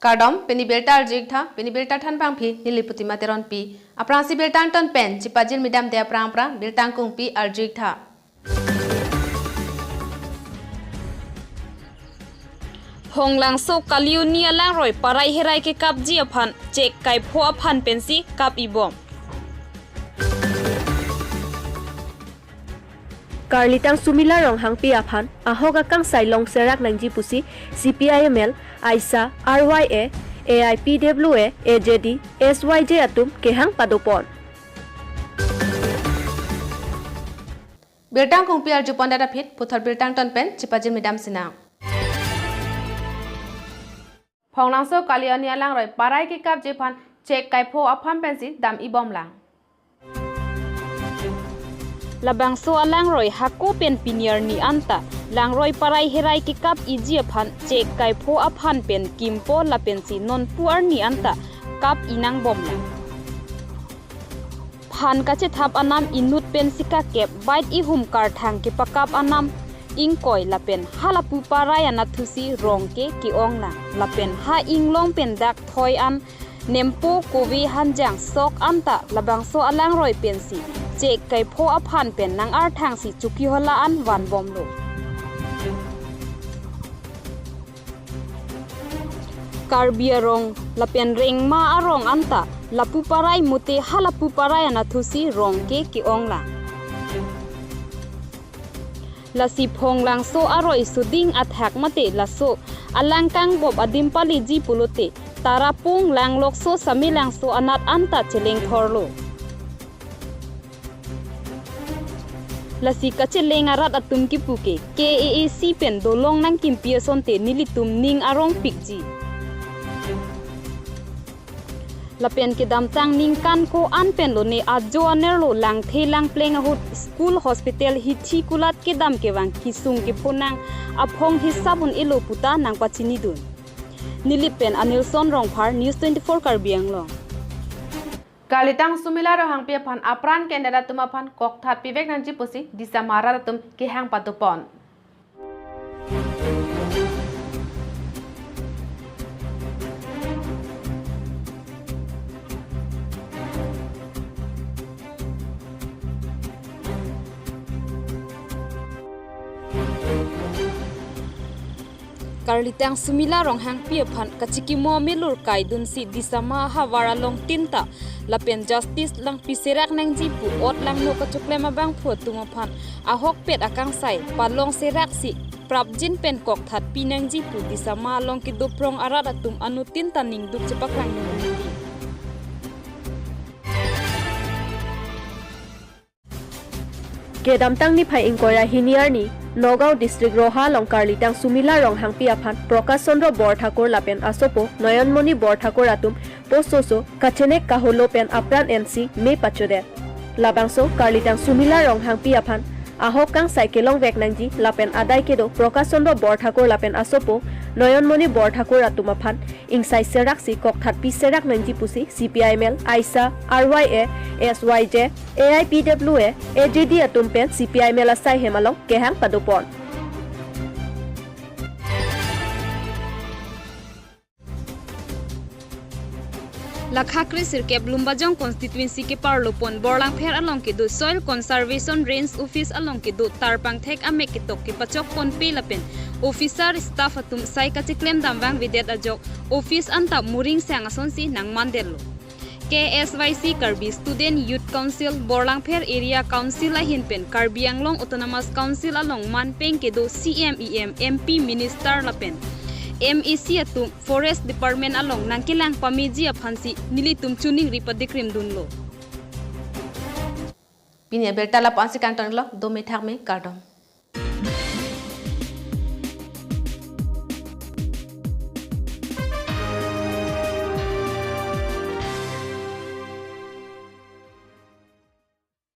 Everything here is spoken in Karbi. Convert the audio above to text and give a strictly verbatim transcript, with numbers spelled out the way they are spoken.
Kardom, pini birta arju-ik tha, pini birta thanbangpi neli Putima Teronpi. Aphrangsi birta angton pen chipajirmi damde aphrang aphrang birta angkungpi arju-ik tha. Phonglangso Kalioni alangroi parai herai kekapji aphan chek kaipho aphan pensi kap-ibom. Karlitang Sumila Ronghangpi aphan ahok akangsai longserak nangji pusi C P I M L, AISA, R Y A, A I P W A, A J D, S Y J atum kehang padopon. Birta angkungpi arjupon dada phit, puthot birta angton pen chipajirmi dam sinang. Phonglangso Kalioni alangroi parai kekapji aphan chek kaipho aphan pensi dam-ibomlang. Labangso alangroi hako pen pini arni anta langroi parai herai kekap-iji aphan chek kaipho aphan pen kimpo lapensi nonpu arni anta kap-inangbomlang. Phan kachethap anam inut pensi kakep, bait ihum karthang kepakap anam ingkoi lapen ha lapu parai anatthusi rong ke ke-onglang. Lapen ha inglong pen dak thoi an nempo kove hanjang sok anta labangso alangroi pensi chek kaipho aphan pen nang-arthangsi chokihola an vanbomlo. Karbi arong lapen rengma arong anta lapu parai mute ha lapu parai anatthusi rong ke ke-onglang. Lasi Phonglangso aroi suding athak mate laso alang kangbop adim paliji pulote Tarapung, Langlokso, Samelangso anat anta chelengthorlo. Lasi kacheleng arat atum kipu ke K A A C pen dolong nangkimpi asonte nelitum ning arongpikji. Lapen kedamtang ningkan ko-an pen lone ajo anerlo langthe langpleng ahut school, hospital, hithi kulat kedam kevang kesung kephonang aphong hisap un-elo puta nangpachinidun. Neli pen Anilson Rongphar, News twenty-four Karbi Anglong. Karlitang Sumila Ronghangpi aphan apran ke-en arat atum aphan kokthat pivek nangji pusi Disama arat atum kehang padopon. Karlitang Sumila Ronghangpi aphan kachikimo milur kaidunsi Disama ahavar along tinta lapen justice langpiserak nangji pu ot langno kachoklem abangphu atum aphan ahokpet akangsai palong seraksi prapjin pen kokthat pinangji pu Disama along kedoprong arat atum anuttin ta ningduk chepaklang nangji. Kedamtang niphai ingkoi ra hini arni Nagaon district Roha along Karlitang Sumila Ronghangpi aphan Prakash Chandra Borthakur lapen asopo Noyonmoni Borthakur atum pososo kachenek kaholo pen apran ensi me pachodet. Labangso Karlitang Sumila Ronghangpi aphan ahok kangsai kelongvek nangji lapen adai kedo Prakash Chandra Borthakur lapen asopo Noyonmoni Borthakur atum aphan ingsai seraksi kokthat piserak nangji pusi C P I M L, AISA, R Y A, S Y J, A I P W A, A J D atum pen C P I M L asai hem along kehang padopon. Lakha kre sirkep Lumbajong constituency keparlopon Borlangpher along kedo Soil Conservation Range Office along kedo tarpangthek amek ketok kepachokponpe lapen officer staff atum sai kachiklem damvangvedet ajok office anta muring sang asonsi nangmandetlo. K S Y C Karbi Student Youth Council, Borlangpher Area Council ahin pen Karbi Anglong Autonomous Council along manpeng kedo C M, E M, M P, Minister lapen M A C atum Forest Department along nangkelang pameji aphansi nelitum chuningri padikrimdunlo. Pini abirta lapu-ansi kangtonlo, dome thakme, kardom.